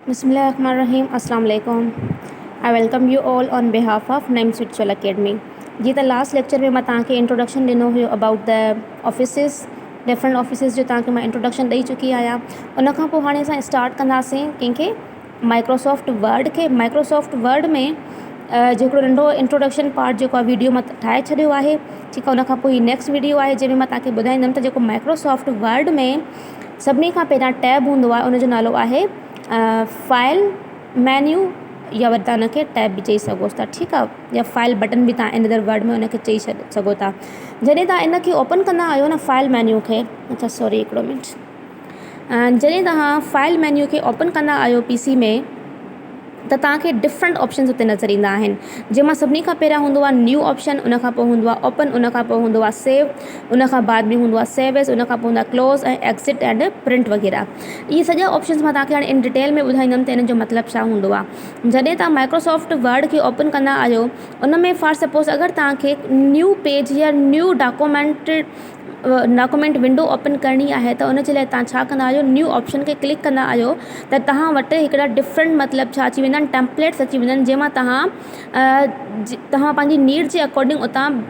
بسم الله الرحمن الرحيم السلام عليڪم I welcome you all on behalf of Naeem spiritual academy. جيئن ته لاسٽ ليڪچر ۾ مان توهان کي انٽروڊڪشن ڏنو هيو about the offices different offices جو توهان کي مان انٽروڊڪشن ڏئي چڪي آهيان. ان کان پوء هاڻي اسان اسٽارٽ ڪنداسين ڪنهن کي مائڪروسافٽ ورڊ کي. مائڪروسافٽ ورڊ ۾ جيڪو ننڍو انٽروڊڪشن پارٽ جيڪو آهي ويڊيو مان ٺاهي ڇڏيو آهي ٺيڪ آهي. ان کان پوء هي نيڪسٽ ويڊيو آهي جنهن ۾ مان توهان کي ٻڌائيندم ته جيڪو مائڪروسافٽ ورڊ ۾ سڀني کان پهريان ٽيب هوندو آهي ان جو نالو آهي فائل مينيو يا وري توهان ان کي ٽيب به چئي سگهو ٿا ٺيڪ آهي يا فائل بٽن به توهان ان ادر ورڊ ۾ ان کي چئي سگهو ٿا. جڏهن توهان ان کي اوپن ڪندا آهيو نه فائل مينيو کي اڇا سوري هڪڙو منٽ جڏهن توهان فائل مينيو کي اوپن ڪندا آهيو پي سي ۾ ته توهان کي ڊفرنٽ آپشنز اتي نظر ايندا آهن جنهن مان سڀني کان پهريان هوندو آهي نيو آپشن ان کان پوء هوندو آهي اوپن ان کان پوء هوندو آهي سيو ان کان بعد ۾ هوندو آهي سيو ايز ان کان پوء هوندو آهي ڪلوز ۽ ايگزٽ اينڊ پرنٽ وغيره. اهي سڄا آپشنز مان توهان کي هاڻي ان ڊيٽيل ۾ ٻڌائيندم ته انهن جو مطلب ڇا هوندو آهي. جڏهن توهان مائڪروسافٽ ورڊ کي اوپن ڪندا آهيو ان ۾ فار سپوز اگر توهان کي نيو پيج يا نيو ڊاڪومينٽ ڊاڪومينٽ ونڊو اوپن ڪرڻي آهي ته ان جي لاء توهان ڇا ڪندا آهيو نيو آپشن کي ڪلڪ ڪندا آهيو ته توهان وٽ هڪڙا ڊفرنٽ مطلب ڇا اچي ويندا آهن ٽيمپليٽس اچي ويندا آهن جنهن مان توهان توهان پنهنجي نيڊ جي اڪارڊنگ اتان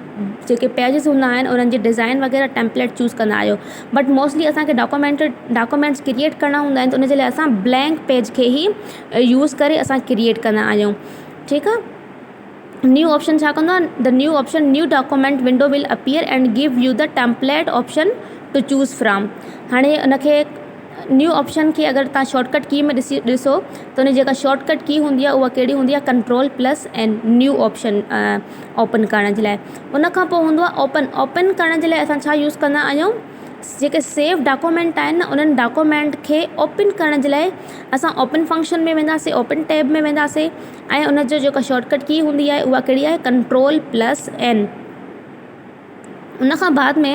جيڪي پيجز هوندا آهن انهن جي ڊزائن وغيره ٽيمپليٽ چوز ڪندا آهيو بٽ موسٽلي اسان کي ڊاڪومينٽ ڊاڪومينٽس ڪريئيٽ ڪرڻا هوندا آهن ته ان جي لاء اسان بلينڪ پيج کي ئي يوز ڪري اسان ڪريئيٽ ڪندا آهيون ٺيڪ آهي. نيو آپشن ڇا ڪندو آهي the new option new document window will appear and give you the template option to choose from هاڻي ان کي نيو آپشن کي اگر توهان شارٽ ڪٽ ڪي ۾ ڏسي ڏسو ته ان جي جيڪا شارٽ ڪٽ ڪي هوندي آهي اها ڪهڙي هوندي آهي control plus N new option open ڪرڻ جي لاء ان کان پوء هوندو آهي اوپن اوپن ڪرڻ جي لاء اسان ڇا يوز ڪندا آهيون جيڪي سيو ڊاڪومينٽ آهن نه انهن ڊاڪومينٽ کي اوپن ڪرڻ جي لاء اسان اوپن فنڪشن ۾ وينداسين اوپن ٽيب ۾ وينداسين ۽ ان جو جيڪا شارٽ ڪٽ ڪي هوندي آهي اها ڪهڙي آهي ڪنٽرول پلس اين. ان کان بعد ۾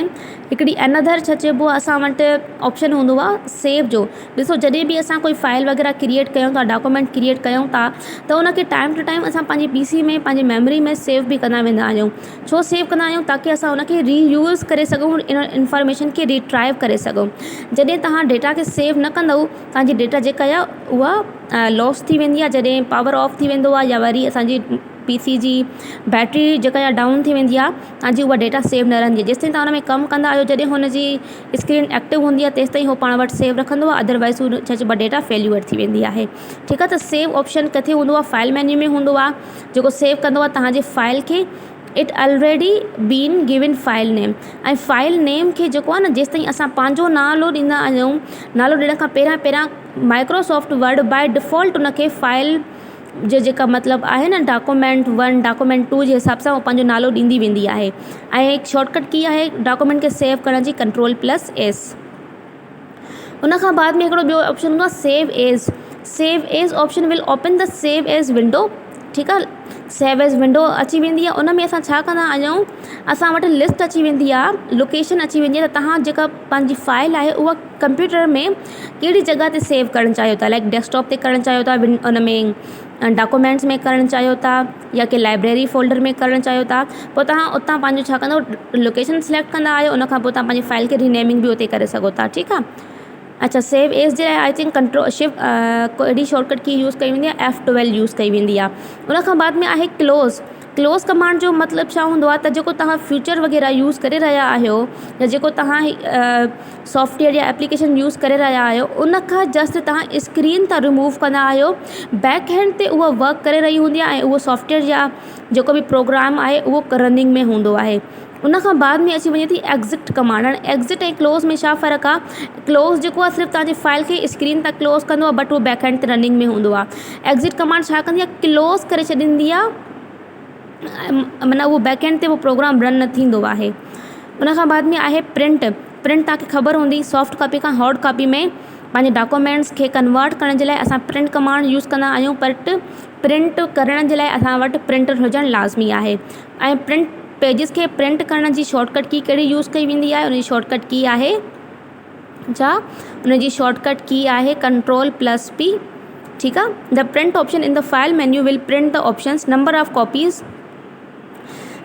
هڪڙي انادر ڇا چئبو آهي اسان وٽ آپشن هوندو آهي سيو جو ڏسو جڏهن به اسان ڪوئي فائل وغيره ڪريئيٽ ڪيون ٿا ڊاڪومينٽ ڪريئيٽ ڪيون ٿا ته ان کي ٽائيم ٽو ٽائيم اسان پنهنجي پي سي ۾ پنهنجي ميموري ۾ سيو به ڪندا ويندا آهيون ڇو سيو ڪندا آهيون تاڪه اسان ان کي ري يوز ڪري سگهون ان انفارميشن کي ريٽرائيو ڪري سگهون جڏهن توهان ڊيٽا کي سيو نه ڪندؤ توهان جي ڊيٽا جيڪا آهي اها لاس ٿي ويندي آهي جڏهن پاور آف ٿي ويندو آهي يا وري اسان جي پي سي جي بيٽري جيڪا آهي ڊائون ٿي ويندي آهي توهان جي اها ڊيٽا سيو نه رهندي آهي جيستائين توهان ان ۾ ڪم ڪندا آهيو جڏهن هن جي اسڪرين ايڪٽو هوندي آهي تيستائين هو پاڻ وٽ سيو رکندو آهي ادروائز هو ڇا چئبو آهي ڊيٽا فيليور ٿي ويندي آهي ٺيڪ آهي ته سيو آپشن ڪٿي هوندو آهي فائل مينيو ۾ هوندو آهي جيڪو سيو ڪندو آهي توهان جي فائل کي it already been given file name ۽ file name کي جيڪو آهي نه جيستائين اسان پنهنجو نالو ڏيندا آهيون نالو ڏيڻ کان پهريان پهريان مائڪروسافٽ ورڊ باء ڊيفالٽ ان کي فائل جو جيڪا مطلب آهي نه ڊاڪومينٽ ون ڊاڪومينٽ ٽو جي حساب سان هو پنهنجو نالو ڏيندي ويندي آهي ۽ هڪ شارٽ ڪٽ ڪي آهي ڊاڪومينٽ کي سيو ڪرڻ جي ڪنٽرول پلس ايس. ان کان بعد ۾ هڪڙو ٻيو آپشن هوندو آهي save as save as option will open the save as window ٺيڪ آهي سيو ايز ونڊو اچي ويندي آهي ان ۾ اسان ڇا ڪندا آهيون اسان وٽ لسٽ اچي ويندي آهي لوڪيشن اچي ويندي آهي ته توهان جيڪا پنهنجي فائل آهي اها ڪمپيوٽر ۾ ڪهڙي جڳهه تي سيو ڪرڻ چاهيو ٿا لائيڪ ڊيسڪ ٽاپ تي ڪرڻ چاهيو ٿا ان ۾ ڊاڪومينٽس ۾ ڪرڻ چاهيو ٿا يا ڪنهن لائبريري فولڊر ۾ ڪرڻ چاهيو ٿا پوءِ توهان اتان پنهنجو ڇا ڪندو لوڪيشن سليڪٽ ڪندا آهيو ان کان پوءِ توهان پنهنجي فائل کي رينيمنگ به اتي ڪري سگهو ٿا ٺيڪ آهي اڇا سيو ايز جي لاءِ I think control shift ڪهڙي شارٽ ڪٽ ڪي يوز ڪئي ويندي آهي ايف ٽويلو يوز ڪئي ويندي آهي ان کان بعد ۾ آهي ڪلوز ڪلوز ڪمانڊ جو مطلب ڇا هوندو آهي ته جيڪو توهان فيچر وغيره يوز ڪري رهيا آهيو يا جيڪو توهان سافٽ ويئر يا ايپليڪيشن يوز ڪري رهيا آهيو ان کان جسٽ توهان اسڪرين تان ريموو ڪندا آهيو بيڪ هينڊ تي اها ورڪ ڪري رهي هوندي آهي ۽ اهو سافٽ ويئر يا جيڪو به پروگرام آهي اهو رننگ ۾ هوندو آهي ان کان بعد ۾ اچي وڃي ٿي ايگزٽ ڪمانڊ هاڻي ايگزٽ ۽ ڪلوز ۾ ڇا فرق آهي ڪلوز جيڪو آهي صرف توهان جي فائل کي اسڪرين تان ڪلوز ڪندو آهي بٽ اهو بيڪ هينڊ تي رننگ ۾ هوندو آهي ايگزٽ ڪمانڊ ڇا ڪندي آهي ڪلوز ڪري ڇڏيندي آهي معنيٰ اهو بيڪ اينڊ تي اهو پروگرام رن نه ٿيندو آهي ان کان بعد ۾ آهي پرنٽ پرنٽ توهان کي خبر هوندي سافٽ ڪاپي کان هارڊ ڪاپي ۾ پنهنجي ڊاڪومينٽس کي ڪنورٽ ڪرڻ جي لاءِ اسان پرنٽ ڪمانڊ يوز ڪندا آهيون بٽ پرنٽ ڪرڻ جي لاءِ اسان وٽ پرنٽر هجڻ لازمي آهي ۽ پرنٽ پيجز کي پرنٽ ڪرڻ جي شارٽ ڪٽ ڪي ڪهڙي يوز ڪئي ويندي آهي ان جي شارٽ ڪٽ ڪي آهي ڇا ان جي شارٽ ڪٽ ڪي آهي ڪنٽرول پلس پي ٺيڪ آ the print option in the file menu will print the options number of copies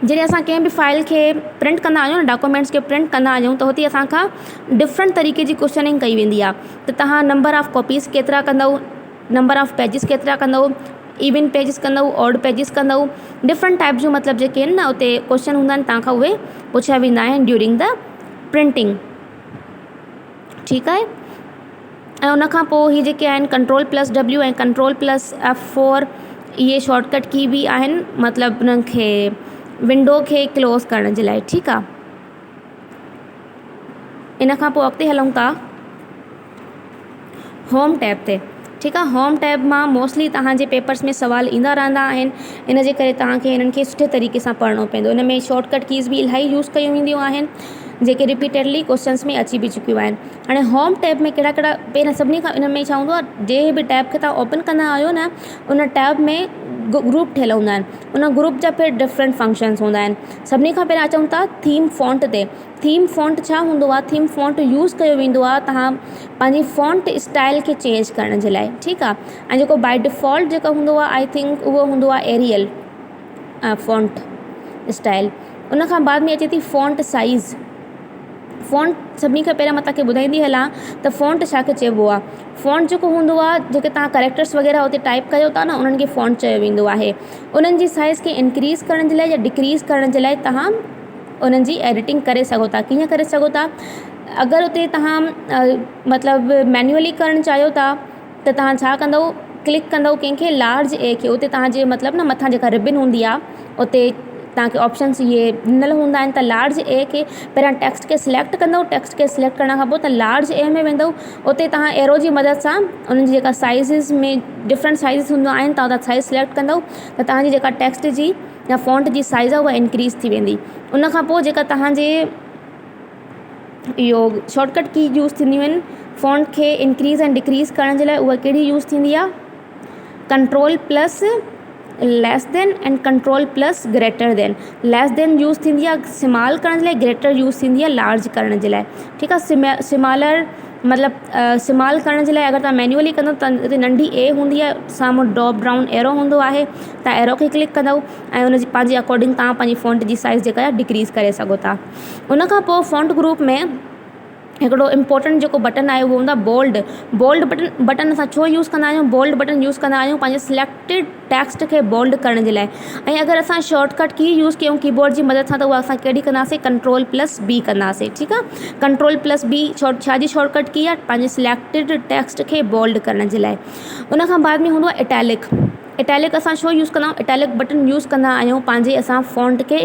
جڏهن اسان ڪنهن به فائل کي پرنٽ ڪندا آهيون نه ڊاڪومينٽس کي پرنٽ ڪندا آهيون ته هتي اسان کان ڊفرنٽ طريقي جي ڪوئسچننگ ڪئي ويندي آهي ته توهان نمبر آف ڪاپيز ڪيترا ڪندؤ نمبر آف پيجز ڪيترا ڪندؤ، ايون پيجز ڪندؤ آڊ پيجز ڪندؤ، ڊفرنٽ ٽائپ جون مطلب جيڪي آهن نه اتي ڪوئسچن هوندا آهن توهان کان اهي پڇيا ويندا آهن ڊيورنگ the printing ٺيڪ آهي. ۽ ان کان پوءِ هي جيڪي آهن control plus W ۽ control plus F four اهي شارٽ ڪٽ ڪي به آهن مطلب انهن کي ونڊو کي ڪلوز ڪرڻ جي لاءِ ٺيڪ آهي. ان کان پوءِ اڳتي هلون ٿا هوم ٽيب تي ٺيڪ آهي. هوم ٽيب مان موسٽلي توهان جي پيپرس ۾ سوال ايندا رهندا آهن ان جي ڪري توهان کي انهن کي سٺي طريقي سان پڙهڻو پوندو. ان ۾ شارٽ ڪٽ ڪيز به الاهي يوز ڪيون وينديون آهن جيڪي رپيٽيڊلي ڪوئسچنس ۾ اچي به چڪيون آهن. هاڻي هوم ٽيب ۾ ڪهڙا ڪهڙا پهريان سڀني کان ان ۾ ڇا هوندو آهي جنهن به ٽيب کي توهان اوپن ڪندا آهيو نه ان ٽيب ۾ گروپ ٺهيل هوندا آهن ان گروپ جا ڦر ڊفرنٽ فنڪشنس هوندا آهن. سڀني کان پهريان اچون ٿا ٿيم فونٽ تي. ٿيم فونٽ ڇا هوندو آهي؟ ٿيم فونٽ يوز ڪيو ويندو آهي توهان پنهنجي فونٽ اسٽائل کي چينج ڪرڻ جي لاءِ ٺيڪ آهي ۽ جيڪو باءِ ڊفالٽ جيڪو هوندو آهي I think اهو هوندو آهي ايريئل فونٽ اسٽائل. ان کان بعد ۾ اچي ٿي فونٽ سائيز. فونٽ سڀني کان پهريان مان توهان کي ٻڌائيندي هلان ته فونٽ ڇا کي چئبو آهي. فونٽ جيڪو هوندو آهي جيڪي توهان ڪريڪٽرس وغيره اتي ٽائيپ ڪيو ٿا نه انهن کي فونٽ چيو ويندو آهي. انهن جي سائيز کي انڪريز ڪرڻ جي لاءِ يا ڊڪريز ڪرڻ جي لاءِ توهان انهن جي ايڊيٽنگ ڪري سگهو ٿا. ڪيئن ڪري سگهو ٿا؟ اگر اتي توهان مطلب مينوئلي ڪرڻ چاهيو ٿا ته توهان ڇا ڪندؤ ڪلڪ ڪندؤ ڪنهن کي لارج اي کي اتي توهان جي مطلب نه مٿان جيڪا ربن هوندي آهي اتي توهان کي آپشنس اهي ڏنل هوندا آهن ته لارج اي کي پهريان ٽيڪسٽ کي سليڪٽ ڪندؤ ٽيڪسٽ کي سليڪٽ ڪرڻ کان پوءِ ته لارج اي ۾ ويندؤ اتي توهان ايرو جي مدد سان انهن جي جيڪا سائيزز ۾ ڊفرنٽ سائيز هوندا آهن توهان اتان سائيز سليڪٽ ڪندؤ ته توهان جي جيڪا ٽيڪسٽ جي يا فونٽ جي سائيز آهي اها انڪريز ٿي ويندي. ان کان پوءِ جيڪا توهان جي اهو شارٽ ڪٽ ڪي يوز ٿينديون آهن فونٽ کي انڪريز ۽ ڊڪريز ڪرڻ جي لاءِ اها ڪهڙي يوز ٿيندي آهي؟ Control plus less than ۽ control plus greater than. Less than use ٿيندي آهي اسمال ڪرڻ جي لاءِ، گريٽر يوز ٿيندي آهي لارج ڪرڻ جي لاءِ. ٺيڪ آهي سمالر مطلب اسمال ڪرڻ جي لاءِ اگر توهان مينوئلي ڪندؤ ته اتي ننڍي اي هوندي آهي سامهون ڊراپ ڊائون ايرو هوندو آهي توهان ايرو کي ڪلڪ ڪندؤ ۽ ان جي پنهنجي اڪارڊنگ توهان پنهنجي فونٽ جي سائيز جيڪا آهي ڊڪريز ڪري سگهو ٿا. ان کان پوءِ فونٽ گروپ ۾ هڪڙو امپورٽنٽ جيڪو بٽڻ آهي اهو هوندو آهي بولڊ. بولڊ بٽڻ بٽڻ اسان ڇو يوز ڪندا آهيون؟ بولڊ بٽڻ يوز ڪندا آهيون پنهنجي سليڪٽيڊ ٽيڪسٽ کي بولڊ ڪرڻ جي لاءِ ۽ اگر اسان شارٽ ڪٽ ڪي يوز ڪيون ڪي بورڊ جي مدد سان ته اها اسان ڪهڙي ڪنداسين ڪنٽرول پلس بي ڪنداسين ٺيڪ آهي. ڪنٽرول پلس بي ڇا جي شارٽ ڪٽ ڪي آهي؟ پنهنجي سليڪٽيڊ ٽيڪسٽ کي بولڊ ڪرڻ جي لاءِ. ان کان بعد ۾ هوندو آهي اٽيلڪ. اٽيلڪ اسان ڇو يوز ڪندا آهيون؟ اٽيلڪ بٽڻ يوز ڪندا آهيون پنهنجي اسان فونٽ کي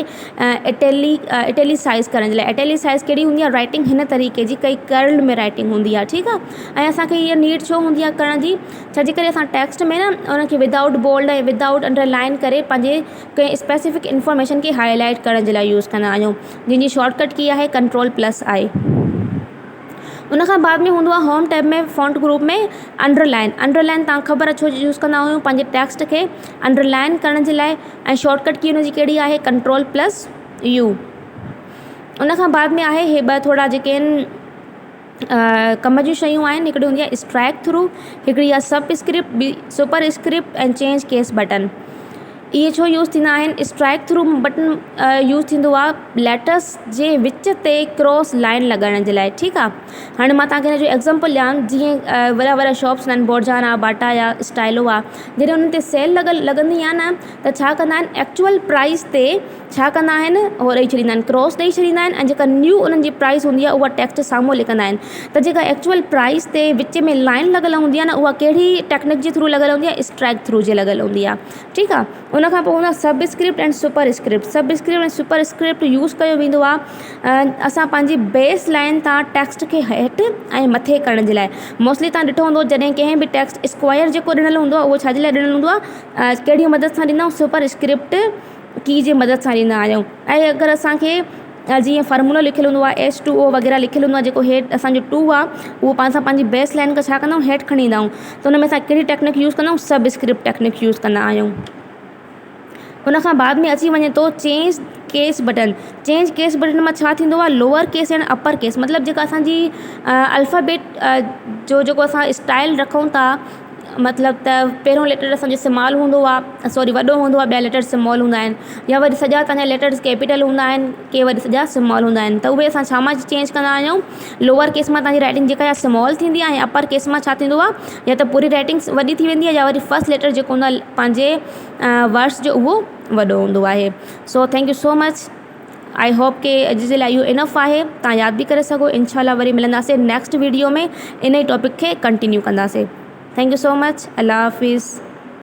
اٽيلي اٽيلي سائيز ڪرڻ جي لاءِ. اٽيلي سائيز ڪهڙي هوندي آهي؟ رائٽنگ هن طريقي جي ڪئي ڪرل ۾ رائٽنگ هوندي آهي ٺيڪ آهي. ۽ اسان کي هيءَ نيڊ ڇو هوندي آهي ڪرڻ جي؟ ڇا جي ڪري اسان ٽيڪسٽ ۾ نه ان کي ودائوٽ بولڊ ۽ ودائوٽ انڊرلائن ڪري پنهنجي ڪنهن اسپيسيفڪ انفارميشن کي هاءِ لائيٽ ڪرڻ جي لاءِ يوز ڪندا آهيون جنهن جي شارٽ ڪٽ ڪي آهي ڪنٽرول پلس آئي. ان کان بعد ۾ هوندو آهي home tab ۾ font group ۾ underline. Underline توهان کي خبر آهي ڇو يوز ڪندا آهيون؟ پنهنجي ٽيڪسٽ کي انڊرلائن ڪرڻ جي لاءِ ۽ شارٽ ڪٽ ڪي ان جي ڪهڙي آهي؟ Control plus U. ان کان بعد ۾ آهي هي ٻه ٿورا جيڪي آهن ڪم جون شيون آهن هڪڙي هوندي آهي اسٽرائيڪ ٿرو هڪڙي آهي سب اسڪرپٽ ٻي super script ۽ change case button. اهي ڇو يوز ٿيندا آهن؟ اسٽرائيڪ ٿرو بٽڻ يوز ٿيندو آهي ليٽرس جي وچ تي ڪراس لائن لڳائڻ جي لاءِ ٺيڪ آهي. هاڻي مان توهان کي هن جو ايگزامپل ڏيان جيئن وڏا وڏا شاپس آهن بورجانا باٽا يا اسٽائلو آهي جڏهن انهن تي سيل لڳل لڳندي آهي نه ته ڇا ڪندا آهن ايڪچوئل پرائيز تي ڇا ڪندا آهن اهو ڏيئي ڇڏيندا آهن ڪراس ڏيئي ڇڏيندا آهن ۽ جيڪا نيو انهن جي پرائيز هوندي آهي اها ٽيڪسٽ سامهون لکندا آهن ته جيڪا ايڪچوئل پرائيز تي وچ ۾ لائن لڳل هوندي آهي نه اها ڪهڙي ٽيڪنڪ جي ٿرو لڳل هوندي آهي اسٽرائيڪ ٿرو جي لڳل هوندي آهي ٺيڪ آهي. ان کان پوءِ هوندو آهي subscript ۽ superscript. Subscript ۽ superscript use ڪيو ويندو آهي اسان پنهنجي بيس لائن تان ٽيڪسٽ کي هيٺ ۽ مٿي ڪرڻ جي لاءِ. موسٽلي توهان ڏٺو هوندو جڏهن ڪنهن به ٽيڪسٽ اسڪوائر جيڪو ڏنل هوندو آهي اهو ڇا جي لاءِ ڏنل هوندو آهي ڪهڙي مدد سان ڏيندا آهيون سپر اسڪرپٽ ڪي جي مدد سان ڏيندا آهيون ۽ اگر اسان کي جيئن فارمولو لکيل هوندو آهي ايڇ ٽو او وغيره لکيل هوندو آهي جيڪو هيٺ اسان جو ٽو آهي اهو پاڻ سان پنهنجي بيس لائن کان ڇا ڪندا آهيون هيٺ کڻي ايندا آهيون ته ان ۾ اسان ڪهڙي ٽيڪنڪ يوز ڪندا آهيون سب اسڪرپٽ ٽيڪنڪ يوز ڪندا آهيون. ان کان بعد ۾ اچي وڃي ٿو change case button. Change case button مان ڇا ٿيندو آهي لوئر ڪيس ۽ اپر ڪيس مطلب جيڪا اسان جي الفابيٽ جو جيڪو اسان اسٽائل رکون ٿا مطلب ته پهريون ليٽر اسان جو اسمال هوندو آهي سوري وڏو هوندو آهي ٻيا ليٽر اسمال هوندا آهن يا وري سڄا توهان جا ليٽرس ڪيپيٽل هوندا آهن ڪي وري سڄا اسمال هوندا آهن ته اهي اسان ڇا مان چينج ڪندا آهيون لوئر ڪيس مان توهان جي رائٽنگ جيڪا اسمال ٿيندي آهي ۽ اپر ڪيس مان ڇا ٿيندو آهي يا ته پوري رائٽنگس وڏي ٿي ويندي آهي يا وري فرسٽ ليٽر جيڪو هوندو آهي پنهنجي ورڊس جو اهو وڏو هوندو آهي so thank you so much I hope ڪي اڄ جي لاءِ اهو انف آهي توهان ياد به ڪري سگهو انشاء الله وري ملنداسين نيڪسٽ وڊيو ۾ ان ئي ٽاپڪ کي ڪنٽينيو ڪنداسين thank you so much Allah Hafiz.